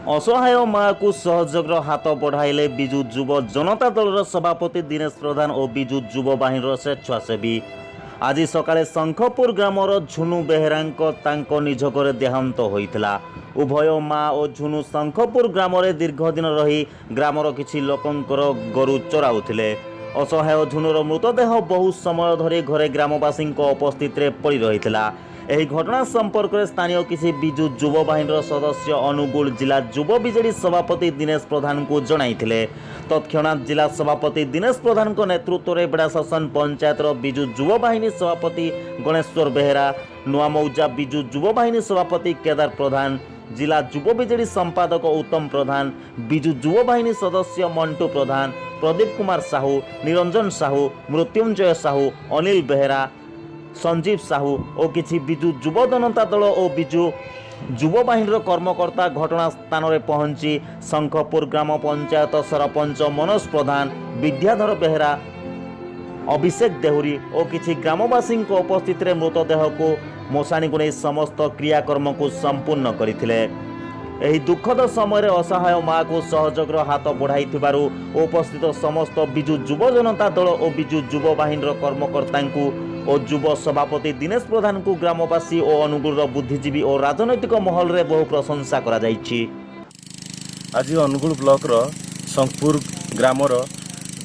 ଅସହାୟ ମାଆକୁ ସହଯୋଗର ହାତ ବଢ଼ାଇଲେ ବିଜୁ ଯୁବ ଜନତା ଦଳର ସଭାପତି ଦିନେଶ ପ୍ରଧାନ ଓ ବିଜୁ ଯୁବ ବାହିନୀର ସ୍ୱେଚ୍ଛାସେବୀ। ଆଜି ସକାଳେ ଶଙ୍ଖପୁର ଗ୍ରାମର ଝୁନୁ ବେହେରାଙ୍କ ତାଙ୍କ ନିଜ ଘରେ ଦେହାନ୍ତ ହୋଇଥିଲା। ଉଭୟ ମା ଓ ଝୁନୁ ଶଙ୍ଖପୁର ଗ୍ରାମରେ ଦୀର୍ଘ ଦିନ ରହି ଗ୍ରାମର କିଛି ଲୋକଙ୍କର ଗୋରୁ ଚରାଉଥିଲେ। ଅସହାୟ ଝୁନୁର ମୃତଦେହ ବହୁ ସମୟ ଧରି ଘରେ ଗ୍ରାମବାସୀଙ୍କ ଉପସ୍ଥିତିରେ ପଡ଼ି ରହିଥିଲା। ଏହି ଘଟଣା ସମ୍ପର୍କରେ ସ୍ଥାନୀୟ କିଛି ବିଜୁ ଯୁବ ବାହିନୀର ସଦସ୍ୟ ଅନୁଗୁଳ ଜିଲ୍ଲା ଯୁବ ବିଜେଡି ସଭାପତି ଦିନେଶ ପ୍ରଧାନଙ୍କୁ ଜଣାଇଥିଲେ। ତତ୍କ୍ଷଣାତ୍ ଜିଲ୍ଲା ସଭାପତି ଦିନେଶ ପ୍ରଧାନଙ୍କ ନେତୃତ୍ୱରେ ବେଡ଼ାଶାସନ ପଞ୍ଚାୟତର ବିଜୁ ଯୁବ ବାହିନୀ ସଭାପତି ଗଣେଶ୍ୱର ବେହେରା, ନୂଆମୌଜା ବିଜୁ ଯୁବ ବାହିନୀ ସଭାପତି କେଦାର ପ୍ରଧାନ, ଜିଲ୍ଲା ଯୁବ ବିଜେଡି ସମ୍ପାଦକ ଉତ୍ତମ ପ୍ରଧାନ, ବିଜୁ ଯୁବ ବାହିନୀ ସଦସ୍ୟ ମଣ୍ଟୁ ପ୍ରଧାନ, ପ୍ରଦୀପ କୁମାର ସାହୁ, ନିରଞ୍ଜନ ସାହୁ, ମୃତ୍ୟୁଞ୍ଜୟ ସାହୁ, ଅନିଲ ବେହେରା, ସଞ୍ଜୀବ ସାହୁ ଓ କିଛି ବିଜୁ ଯୁବ ଜନତା ଦଳ ଓ ବିଜୁ ଯୁବ ବାହିନୀର କର୍ମକର୍ତ୍ତା ଘଟଣା ସ୍ଥାନରେ ପହଞ୍ଚି ଶଙ୍ଖପୁର ଗ୍ରାମ ପଞ୍ଚାୟତ ସରପଞ୍ଚ ମନୋଜ ପ୍ରଧାନ, ବିଦ୍ୟାଧର ବେହେରା, ଅଭିଷେକ ଦେହୁରୀ ଓ କିଛି ଗ୍ରାମବାସୀଙ୍କ ଉପସ୍ଥିତିରେ ମୃତଦେହକୁ ମଶାଣିକୁ ନେଇ ସମସ୍ତ କ୍ରିୟାକର୍ମକୁ ସମ୍ପୂର୍ଣ୍ଣ କରିଥିଲେ। ଏହି ଦୁଃଖଦ ସମୟରେ ଅସହାୟ ମାଆକୁ ସହଯୋଗର ହାତ ବଢ଼ାଇଥିବାରୁ ଉପସ୍ଥିତ ସମସ୍ତ ବିଜୁ ଯୁବ ଜନତା ଦଳ ଓ ବିଜୁ ଯୁବ ବାହିନୀର କର୍ମକର୍ତ୍ତାଙ୍କୁ ଓ ଯୁବ ସଭାପତି ଦିନେଶ ପ୍ରଧାନଙ୍କୁ ଗ୍ରାମବାସୀ ଓ ଅନୁଗୁଳର ବୁଦ୍ଧିଜୀବୀ ଓ ରାଜନୈତିକ ମହଲରେ ବହୁ ପ୍ରଶଂସା କରାଯାଇଛି। ଆଜି ଅନୁଗୁଳ ବ୍ଲକର ଶଙ୍ଖପୁର ଗ୍ରାମର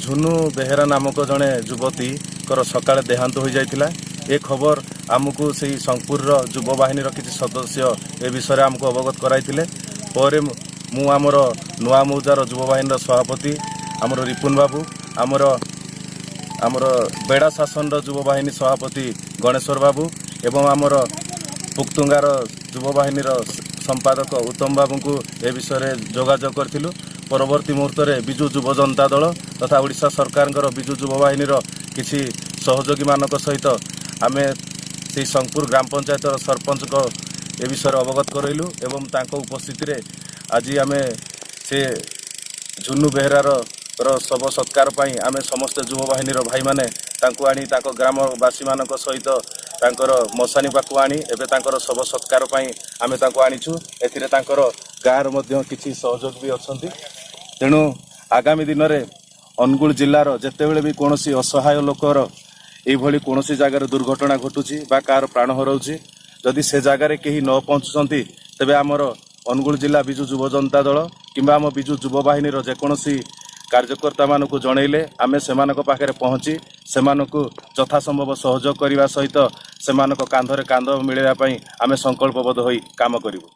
ଝୁନୁ ବେହେରା ନାମକ ଜଣେ ଯୁବତୀଙ୍କର ସକାଳେ ଦେହାନ୍ତ ହୋଇଯାଇଥିଲା। ଏ ଖବର ଆମକୁ ସେଇ ଶଙ୍ଖପୁରର ଯୁବ ବାହିନୀର କିଛି ସଦସ୍ୟ ଏ ବିଷୟରେ ଆମକୁ ଅବଗତ କରାଇଥିଲେ। ପରେ ମୁଁ ଆମର ନୂଆ ମୌଜାର ଯୁବ ବାହିନୀର ସଭାପତି ଆମର ରିପୁନ ବାବୁ, ଆମର ବେଡ଼ା ଶାସନର ଯୁବ ବାହିନୀ ସଭାପତି ଗଣେଶ୍ୱର ବାବୁ ଏବଂ ଆମର ପୁକ୍ତୁଙ୍ଗାର ଯୁବ ବାହିନୀର ସମ୍ପାଦକ ଉତ୍ତମ ବାବୁଙ୍କୁ ଏ ବିଷୟରେ ଯୋଗାଯୋଗ କରିଥିଲୁ। ପରବର୍ତ୍ତୀ ମୁହୂର୍ତ୍ତରେ ବିଜୁ ଯୁବ ଜନତା ଦଳ ତଥା ଓଡ଼ିଶା ସରକାରଙ୍କର ବିଜୁ ଯୁବ ବାହିନୀର କିଛି ସହଯୋଗୀମାନଙ୍କ ସହିତ ଆମେ ସେଇ ଶଙ୍ଖପୁର ଗ୍ରାମ ପଞ୍ଚାୟତର ସରପଞ୍ଚଙ୍କ ଏ ବିଷୟରେ ଅବଗତ କରାଇଲୁ ଏବଂ ତାଙ୍କ ଉପସ୍ଥିତିରେ ଆଜି ଆମେ ସେ ଝୁନୁ ବେହେରାର ର ଶବ ସତ୍କାର ପାଇଁ ଆମେ ସମସ୍ତେ ଯୁବ ବାହିନୀର ଭାଇମାନେ ତାଙ୍କୁ ଆଣି ତାଙ୍କ ଗ୍ରାମବାସୀମାନଙ୍କ ସହିତ ତାଙ୍କର ମଶାଣି ପାଖକୁ ଆଣି ଏବେ ତାଙ୍କର ଶବ ସତ୍କାର ପାଇଁ ଆମେ ତାଙ୍କୁ ଆଣିଛୁ। ଏଥିରେ ତାଙ୍କର ଗାଁର ମଧ୍ୟ କିଛି ସହଯୋଗ ବି ଅଛନ୍ତି। ତେଣୁ ଆଗାମୀ ଦିନରେ ଅନୁଗୁଳ ଜିଲ୍ଲାର ଯେତେବେଳେ ବି କୌଣସି ଅସହାୟ ଲୋକର ଏଇଭଳି କୌଣସି ଜାଗାରେ ଦୁର୍ଘଟଣା ଘଟୁଛି ବା କାହାର ପ୍ରାଣ ହରାଉଛି, ଯଦି ସେ ଜାଗାରେ କେହି ନ ପହଞ୍ଚୁଛନ୍ତି, ତେବେ ଆମର ଅନୁଗୁଳ ଜିଲ୍ଲା ବିଜୁ ଯୁବ ଜନତା ଦଳ କିମ୍ବା ଆମ ବିଜୁ ଯୁବ ବାହିନୀର ଯେକୌଣସି କାର୍ଯ୍ୟକର୍ତ୍ତାମାନଙ୍କୁ ଜଣେଇଲେ ଆମେ ସେମାନଙ୍କ ପାଖରେ ପହଞ୍ଚି ସେମାନଙ୍କୁ ଯଥାସମ୍ଭବ ସହଯୋଗ କରିବା ସହିତ ସେମାନଙ୍କ କାନ୍ଧରେ କାନ୍ଧ ମିଳାଇବା ପାଇଁ ଆମେ ସଂକଳ୍ପବଦ୍ଧ ହୋଇ କାମ କରିବୁ।